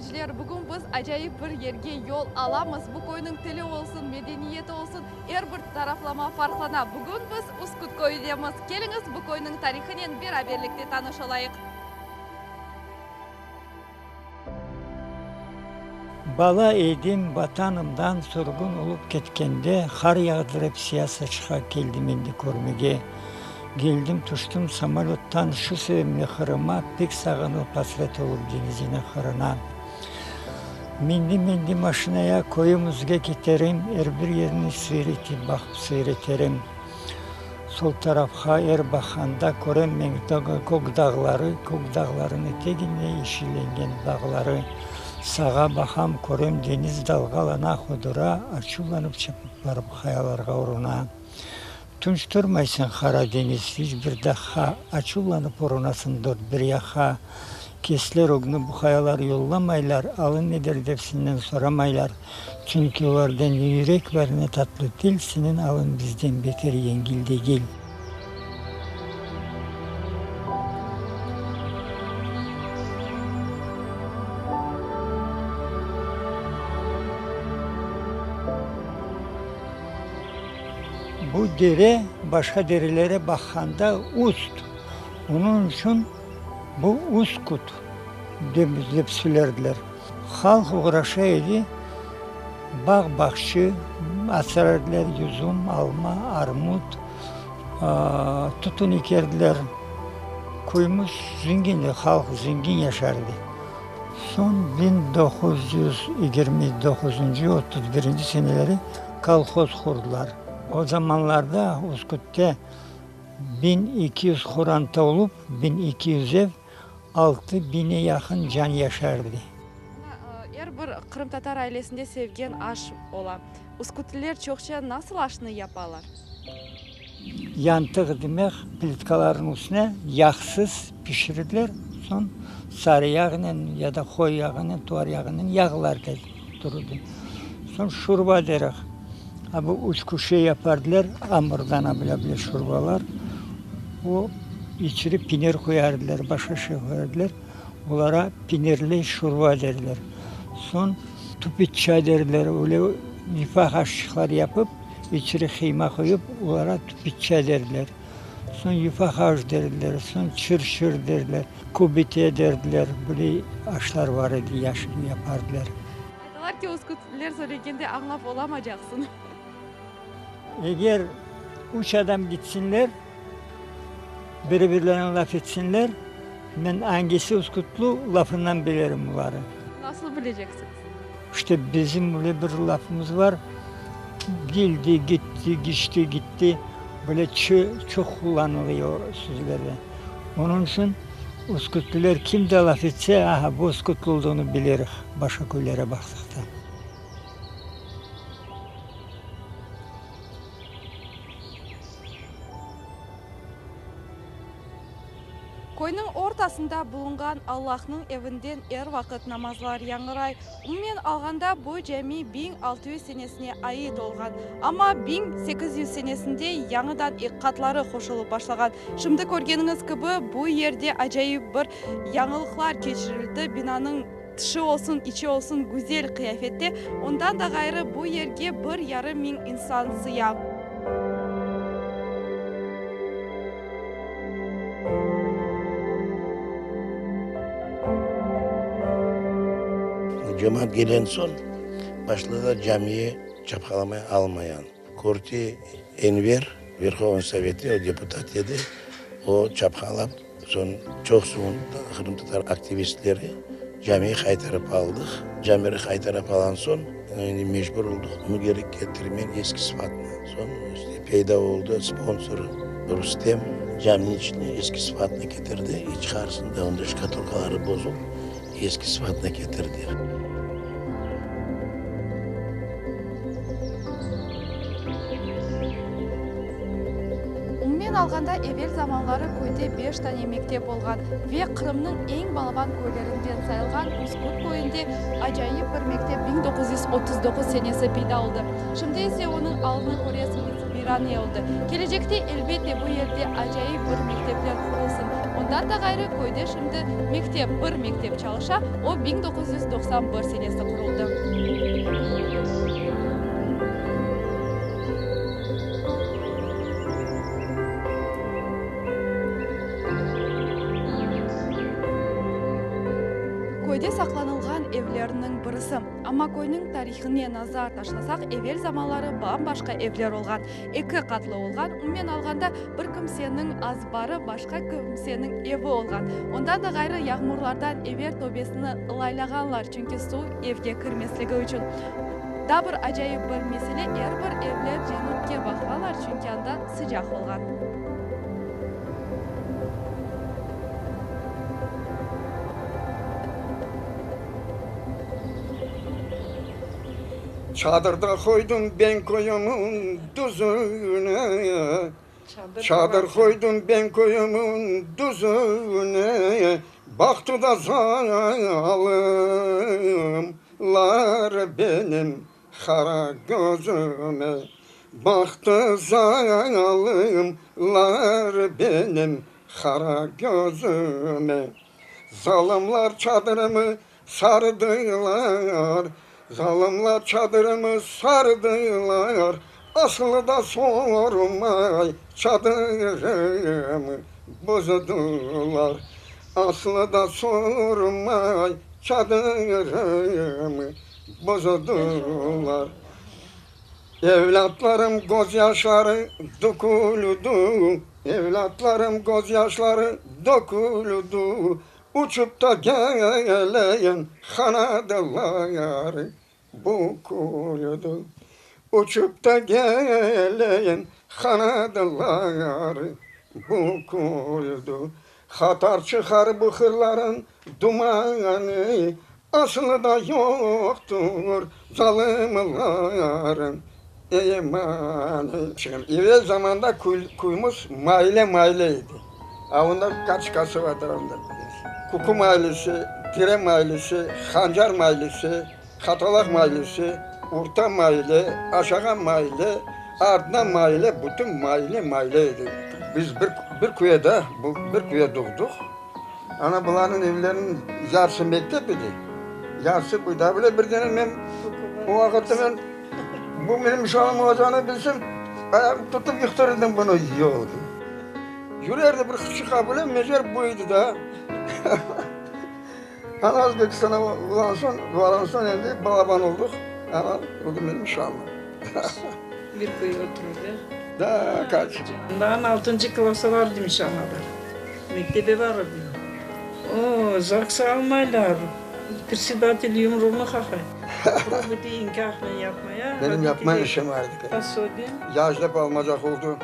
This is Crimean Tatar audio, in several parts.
seyirciler, bugün biz acayip bir yerge yol alamız. Bu köyniñ tili olsun, medeniyeti olsun, er bir taraflama farqlana. Bugün biz Üsküt köyündemiz. Keliñiz, bu köyniñ tarihınen beraberlikte tanış olayıq. Bala edim, Vatanımdan sürgün olıp ketkende, qar yağdırıp siya saçqa keldim endi körmege. Geldim, tüştim samolöttan şu sevimli Qırıma, pek sağınıp asret olıp deñizine, qırına. Mindim endi maşinaya, köyümizge keterim, er bir yerni seyir etip baqıp seyir eterim. Sol tarafqa er baqqanda körem men kök dağları, kök dağlarınıñ eteginde yeşillengen bağları. Sağa baqam, körem deñiz dalğalana, qudura, açuvlanıp çapıp barıp qayalarğa uruna. Tınç turmaysıñ, Qara deñiz, hiç bir daqqa, açuvlanıp urunasıñ dört bir yaqqa. Kesler ögni bu qayalar yollamaylar, alıñ nedir dep senden soramaylar. Çünki olarda ne yürek bar, ne tatlı til, seniñ alıñ bizden beter yengil degil. Bu dere başqa derelere baqqanda ust, onıñ içün bu Uskut dep söylerdiler. Halq oğraşa edi, bağ-bağçı asrar ediler, yüzüm, alma, armut, tütün ekerdiler. Köyümiz zengin edi, halq zengin yaşar edi. Soñ 1929-cı, 31-nci seneleri kolhoz qurdılar. O zamanlarda Üskütte 1200 qoranta olıp, 1200 ev, Altı biñe yaqın can yaşar edi. Mına, er bir qırımtatar ailesinde sevgen aş ola. Üskütliler çoqça nasıl aşnı yapalar? Yantıq demek, plitkalarnıñ üstüne yağsız pişirdiler, soñ sarı yağnen ya da qoy yağınen, tuvar yağınen yağlar turdı. Soñ şurba derek, a bu üç küşe yapardılar, amurdan a bile bile şurbalar. O, içeri penir qoyardılar, başqa şey qoyardılar. Olara penirli şurba derler. Soñ tupitça derler, öyle yufa qaşıqlar yapıp, içeri qıyma qoyıp, olara tupitça derler. Soñ yufa aş derler, soñ çır-çır derler, köbete derdiler. Böyle aşlar bar edi, yapardılar. Aytalar ki, üskütler söylegende añlap olamacaqsıñ. Eger üç adam gitsinler, biri-birlerine laf etsinler, men angisi üskütlü lafından bilirim oları. Nasıl bileceksiñiz? İşte, bizim öyle bir lafımız bar, geldi, gitti, giçti, gitti, böyle ç çoq qullanılıyor sözlerde. Onıñ içün üskütlüler kim de laf etse, aha, bu üskütlü olduğını biliriz, başqa köylere baqsaq da. Köyniñ ortasında bulunğan Allahnıñ evinden er vaqıt namazlar yañğıray. Umumen alğanda, bu cami 1600 senesine ait olğan, amma 1800 senesinde yañıdan qatları qoşulıp başlağan. Şimdi körgeniñiz kibi, bu yerde acayip bir yañılıqlar keçirildi, binanıñ Tışı olsun, içi olsun güzel qıyafette, ondan da ğayrı bu yerge bir yarım miñ insan sıya. Cemaat gelen soñ başladılar camiye çapqalamay almayan. Kurti Enver, Verhovnıy Sovette o deputat edi, o çapqalap, soñ çoqsu qırımtatar aktivistleri camiyi qaytarıp aldıq. Camini qaytarıp alan soñ, endi mecbur oldıq bunu geri ketirmen eski sıfatına. Soñ işte peyda oldı sponsor Rustem, caminiñ içini eski sıfatına ketirdi, içqarsında onda şkatulkaları bozuq, eski sıfatına ketirdi. Umumen alğanda, evel zamanları köyde beş tane mektep olğan ve Qırımnıñ eñ balaban köylerinden sayılğan Üsküt köyünde acayip bir mektep 1939 senesi peyda oldı. Şimdi ise onıñ alını köresiñiz. virane oldı. Kelecekte, elbette, bu yerde acayip bir mektepler qurulsın. Ondan da ğayrı, köyde şimdi mektep, bir mektep çalışa, o 1991 senesi quruldı. Köyde saqlanılğan evlerniñ birisi. Amma köyniñ tarihine nazar taşlasaq, evel zamanları bam-başqa evler olğan, eki qatlı olğan, umumen alğanda, bir kimseniñ azbarı başqa kimseniñ evi olğan. Ondan da ğayrı, yağmurlardan evel töbesini ılaylağanlar, çünki suv evge kirmesligi içün. Daa bir acayip bir mesele, er bir evler cenüpke baqğanlar, çünki anda sıcaq olğan. Çadırda qoydım ben köyümün düzüne, Çadır qoydım ben köyümün düzüne, Baqtı da zalımlar benim qara közüme, Baqtı zalımlar benim qara közüme. Zalımlar çadırımı sardılar, Zalımlar çadırımı sardılar, Aslı da sormay çadırımı bozdılar, Aslı da sormay çadırımı bozdılar. Evlâtlarım gözyaşları döküldü, Evlâtlarım gözyaşları döküldü, Uçıp da gelen qanatları büküldü, Uçıp da gelen qanatları büküldü. Hatar çıqar bu hırların dumanı, Aslı da yoqtur zalımların emanı. Evel zamanda köyümiz maile-maile edi. A onda kaçkası vardır onda. Kuku mailesi, Dere mailesi, Hancar mailesi, Qatalaq mailesi, Orta maile, Aşağı maile, Ardına maile, bütün maile-maile edi. Biz bir, bir köyde, bir köyde doğdıq. Ana bularnıñ evleriniñ yarısı mektep edi, yarısı buyda. Böyle bir dene men o vaqıtta men bu menim uşağım olacağını bilsem, ayağımı tutıp yıqtırır edim bunı yolda. Yürerdi bir qızçıqa böyle, mecer bu edi da. Ana Özbekistana ulan soñ, varğan soñ endi balaban olduq. Ana, oldı menim uşağım. Bir köy oturdı. Da, kaç. Ondan altıncı klassa vardım inşallah. Mektebe barırdım. O, ZAGSa almaylar. Predsedatel yumruğını qaqay. Probıtı inkâhnen yapmaya. Benim yapmayan işim var edi. Posobiye. Yaşlap almacaq oldı.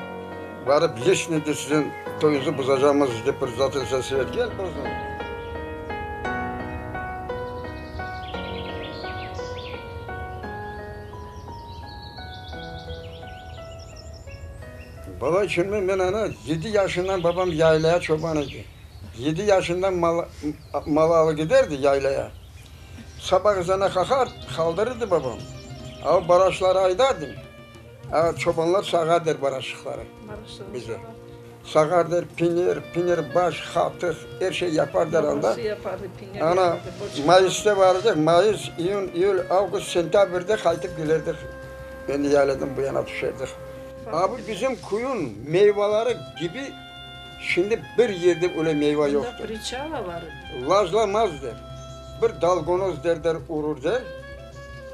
Barıp liçno de siziñ toyuñıznı bozacağımız dep predsedatel seslet. Gel bozma. Bala içün men ana yedi yaşından babam yaylaya çoban edi. Yedi yaşından mal, mal alı giderdi yaylaya. Sabah ezana qaqar, qaldırırdı babam. Av baraşları aydardı. A, çobanlar sağar der baraşıqları bize. Sağar der, penir, penir baş, qatıq, er şey yapar der anda. Ana, mayısta varacaq, mayıs, iyün, iyül, avgust, sentâbrde qaytıp kelirdik. Endi yayladan bu yana tüşerdik. A bu bizim köyün meyvaları kibi şimdi bir yerde öyle meyva yoqtır. Lajlamaz der, bir dalgonoz der der urur der,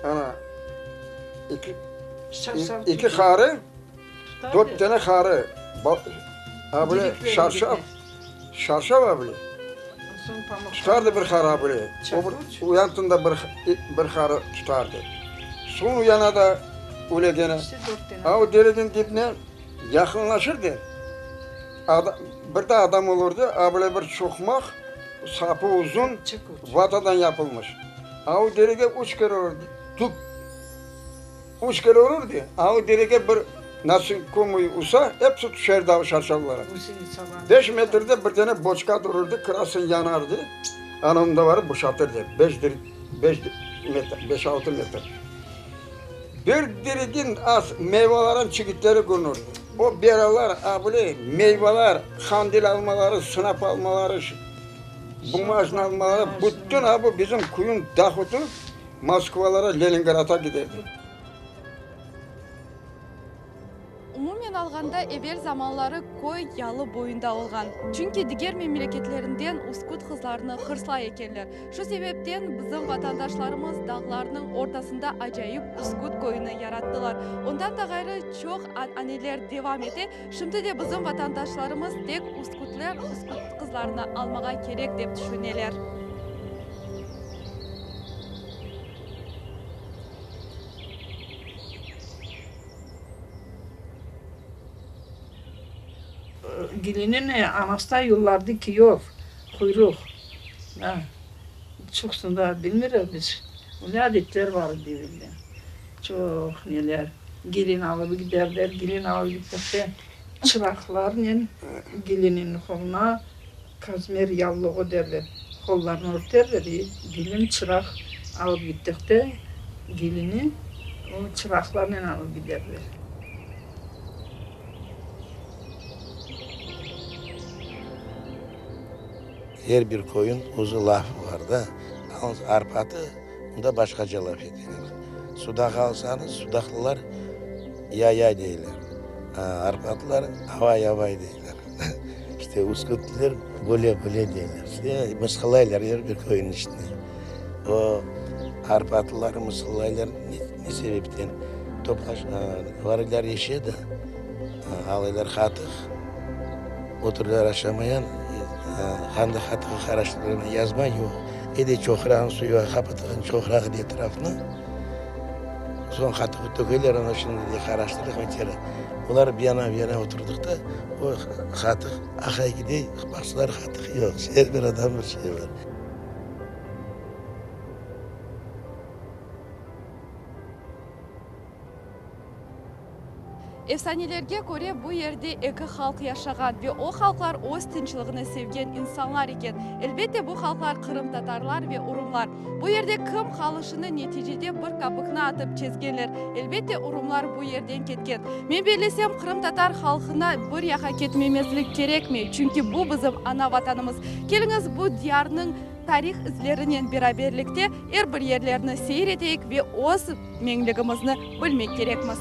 ana, eki, eki qarı, dört tane qarı, a böyle şarşaf, şarşaf a böyle, tutardı bir qarı a böyle, o bir, o yantında bir, bir qarı tutardı. Soñ uyana da öyle gene, a o dereden dibine yaqınlaşırdı, bir de adam olurdı, a böyle bir çoqmaq, sapı uzun, vatadan yapılmış. A o derege üç kere ururdı, tüp! Üç kere ururdı, a o derege bir nasekomoy ursa, episi tüşerdi a şarşavlara. Beş metrde bir dene boçka dururdı, krasın yanardı, ana onda barıp boşatırdı, beş, beş metr, beş-altı metr. Bir dirigin az meyvaların çigitleri körünirdi. O beralar, a bile, meyvalar, handil almaları, sınap almaları, bumajnıy almaları, bütün a bu bizim köyün dahutı Moskvalara, Leningradğa giderdi. Umumen alğanda, evel zamanları köy yalı boyunda olğan. Çünki diger memleketlerinden uskut qızlarını hırslay ekenler. Şu sebepten bizim vatandaşlarımız dağlarnıñ ortasında acayip uskut köyüni yarattılar. Ondan da ğayrı, çoq ananeler devam ete. Şimdi de bizim vatandaşlarımız tek uskutler, uskut qızlarını almağa kerek dep tüşüneler. Gelinini anasına yollardı kiyov, quyruq. Çoqsını da bilmirik biz. Öyle adetler bar edi evelde. Çoq neler. Gelin alıp giderler, gelin alıp gittikte çıraqlarnen gelinin qoluna kazmer yavluğı derler, qollarını örterler i gelin çıraq alıp gittikte gelini o çıraqlarnen alıp giderler. Er bir köyün özü lafı bar da. Yalnız Arpatı, onda başqaca laf eteler. Sudaq alsañız, sudaqlılar ya-ya deyler. Arpatlılar avay-avay deyler. İşte, üskütliler böle-böle deyler. İşte, mısqıllaylar er bir köyniñ içinde. O, arpatlılar mısqıllaylar ne sebepten? Toplaş, varılar eşe de, alaylar qatıq, oturırlar aşamayan, qanday qatığı qaraştırğanı yazma yoq. Ede çoqrağın suyu qapatqan çoqrağın etrafını, soñ qatığı tökeler, ana şimdi de qaraştırıq meteri. Olar bir yana, bir yana oturdıq da, o qatıq aqay gidey, baqsalar qatıq yoq. Er bir adam bir şey bar. Efsanelerge köre, bu yerde eki halq yaşağan ve o halqlar öz tınçlığını sevgen insanlar eken. Elbette, bu halqlar qırımtatarlar ve urumlar. Bu yerde kim qalışını neticede bir kapıknı atıp çezgenler. Elbette, urumlar bu yerden ketken. Men bellesem, qırımtatar halqına bir yaqa ketmemezlik kerekmey, çünki bu bizim ana Vatanımız. Keliñiz, bu diyarnıñ tarih izlerinen beraberlikte er bir yerlerni seyir eteyik ve öz meñligimizni bilmek kerekmiz.